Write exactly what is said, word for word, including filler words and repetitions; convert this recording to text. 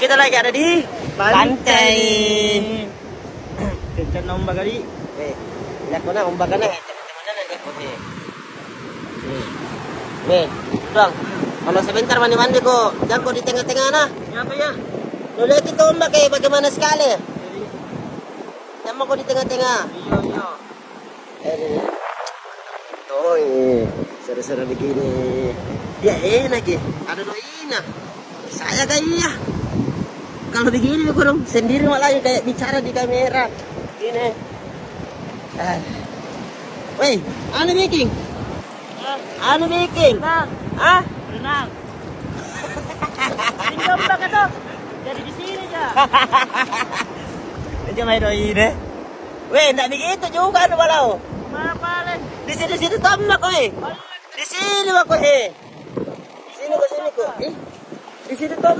Kita lagi ada di pantai. Kencang ombak kali. Eh, lihat kau nak ombak kan, eh. Tengah-tengah nak lihat kau ni. Nih, Bang. Kalau sebentar mandi-mandi kau, jangan kau di tengah-tengah nah. Kenapa ya? Lu lihat itu ombak, eh, bagaimana sekali? Jangan kau di tengah-tengah. Iya, iya. Eh, toi, seru-seru begini. Ya, enak ya. Ada doina. Saya kayak iya. Kalau begini, kurang sendiri malah kayak bicara di kamera. Gini. Ah. Weh, anu bikin. Anu bikin. Renang. Hah? Renang. Pinjam bak itu. Jadi di sini aja. Dia main doi deh. Weh, ndak begitu juga anu balau. Mana paling? Di sini, sini tambak, weh. Di sini, bak, weh. Sini ko, sini ko. Ih, di sini tambak.